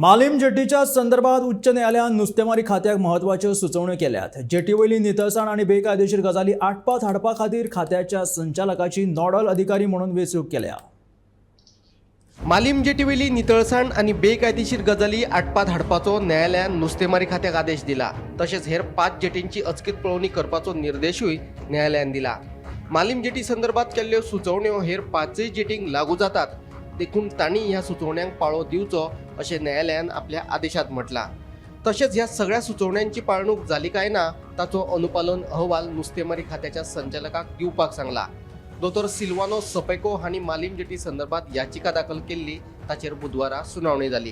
मालीम जेटीच्या संदर्भात उच्च न्यायालयान नुस्तेमारी खात्याक म्हत्वाच्यो सुचोवण्यो केल्यात. जेटी वयली नितळसाण आनी बेकायदेशीर गजाली आटपात हाडपा खातीर खात्याच्या संचालकाची नॉडल अधिकारी म्हणून वेंचणूक केल्या. मालीम जेटीवेली नितळसाण आनी बेकायदेशीर गजाली आटपात हाडपाचो न्यायालयान नुस्तेमारी खात्याक आदेश दिला. तशेंच हेर पांच जेटींची अचकीत पळोवणी करपाचो निर्देशूय न्यायालयान दिला. मालीम जेटी संदर्भात केल्ल्यो सुचोवण्यो हेर पांचय जेटींक लागू जातात, देखून तांणी ह्या सुचोवण्यांक पाळो दिवचो अशें न्यायालयान आपल्या आदेशात म्हटलां. तशेंच ह्या सगळ्या सुचोवण्यांची पाळणूक जाली काय ना ताचो अनुपालन अहवाल नुस्तेमारी खात्याच्या संचालकाक दिवपाक सांगला. दोतोर सिल्वानो सपेको हांणी मालीम जेटी संदर्भात याचिका दाखल केल्ली. ताचेर बुधवारा सुनावणी जाली.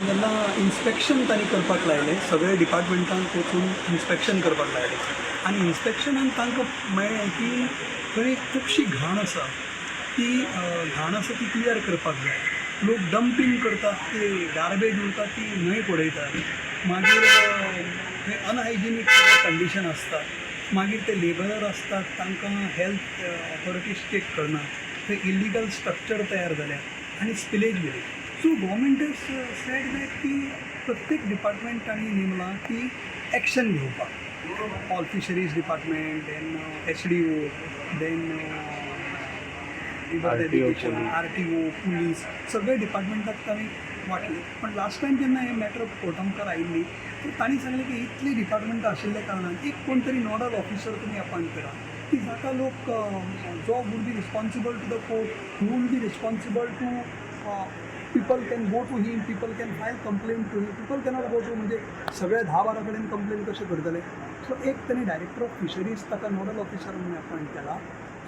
जेन्ना इन्स्पेक्शन तांणी करपाक लायलें, सगळे डिपार्टमेंटांक वचून इन्स्पेक्शन करपाक लायलें आनी इन्स्पेक्शनान तांकां मेळ्ळें की थंय खुबशी घाण आसा. ती घाण आसा ती क्लियर करपाक जाय. लोक डंपींग करतात, ती गार्बेज उरता ती न्हंयक उडयतात. मागीर थंय अनहायजिनीक कंडिशन आसता. मागीर ते लेबरर आसतात, तांकां हेल्थ ऑथॉरिटीज चेक करना. थंय इलिगल स्ट्रक्चर तयार जाल्या आनी spillage village. So government has said that की प्रत्येक डिपार्टमेंट तांणी नेमलां की एक्शन घेवपाक, all fisheries department, then SDO, then river navigation, RTO, police, सगळे डिपार्टमेंटाक तांणी वांटले. पण लास्ट टायम जेन्ना हे मॅटर कोर्टा मुखार आयिल्ली तर तांणी सांगलें की इतली डिपार्टमेंटां आशिल्ल्या कारणान एक कोण तरी नॉडल ऑफिसर तुमी अपॉयंट करा की जाका लोक जो would be responsible to the court, who will be responsible to people, can go to him, people can file complain to him. People cannot go to, म्हणजे सगळे 10-12 कडेन कंप्लेन कशें करतले? सो एक तांणी डायरेक्टर ऑफ फिशरीज ताका nodal officer म्हणून appoint केला.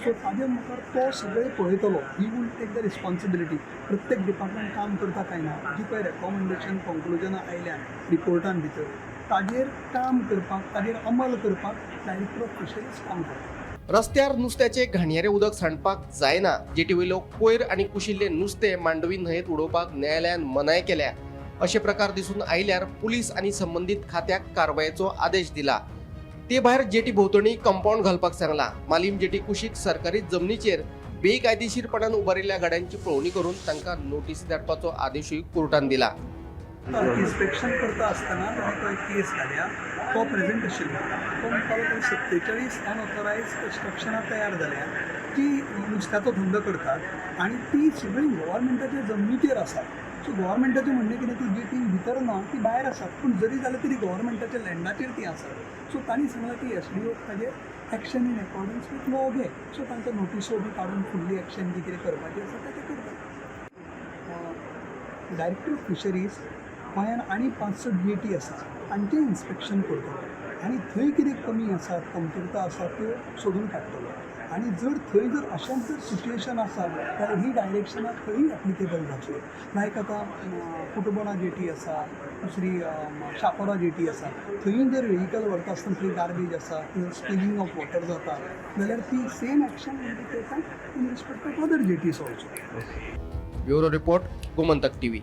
सो ताजे मुखार तो सगळें पळयतलो. He will take the responsibility. प्रत्येक डिपार्टमेंट काम करता काय ना, जी पळय रेकॉमेंडेशन कॉन्क्लुजनां आयल्या रिपोर्टान भितर, ताजेर काम करपाक, ताजेर अंमल करपाक डायरेक्टर ऑफ फिशरीज काम करता. रस्त्यार नुस्त्याचे घाणयारे उदक सांडपाक जायना. जेटीवयलो कोयर आनी कुशिल्ले नुस्तें मांडवी न्हंयेत उडोवपाक न्यायालयान मनाय केल्या. अशे प्रकार दिसून आयल्यार पुलीस आनी संबंदीत खात्याक कारवायेचो आदेश दिला. ते भायर जेटी भोंवतणी कंपाऊंड घालपाक सांगला. मालीम जेटी कुशीक सरकारी जमनीचेर बेकायदेशीरपणान उबारिल्ल्या गाड्यांची पळोवणी करून तांकां नोटीस धाडपाचो आदेशूय कोर्टान दिला. इन्स्पेक्शन करता आसतना ताणें तो एक केस घाल्या. तो प्रेझेंट आशिल्लो. तो म्हणटालो थंय 47 अनऑथरायज कन्स्ट्रक्शनां तयार जाल्या की नुस्त्याचो धंदो करतात आनी ती सगळीं गव्हर्मेंटाच्या जमनीचेर आसा. सो गव्हर्मेंटाचें म्हणणें कितें, ती जेटीन भितर ना, ती भायर आसात, पूण जरी जालें तरी गव्हर्मेंटाच्या लँडाचेर ती आसात. सो तांणी सांगलां की एसडीओ ताजेर action in accordance with law घे. सो तांकां नोटिसो बी काडून फुडली एक्शन जी कितें करपाची आसा तें ते करतात. डायरेक्टर ऑफ फिशरीज गोंयान आनी पांच स जेटी आसा, तांचें इन्स्पेक्शन करतलो आनी थंय कितें कमी आसात, कमतरता आसा, त्यो सोदून काडटलो आनी जर थंय जर अशेंच जर सिट्युएशन आसा जाल्यार ही डायरेक्शनां थंय एप्लिकेबल जातली. लायक आतां कुटबणा जेटी आसा, दुसरी शापोरा जेटी आसा, थंय जर व्हेहिकल व्हरता आसतना थंय गार्बेज आसा, थंय स्पिलिंग ऑफ वॉटर जाता जाल्यार ती same action will be taken in respect of other jetties also. Bureau report, Gomantak TV.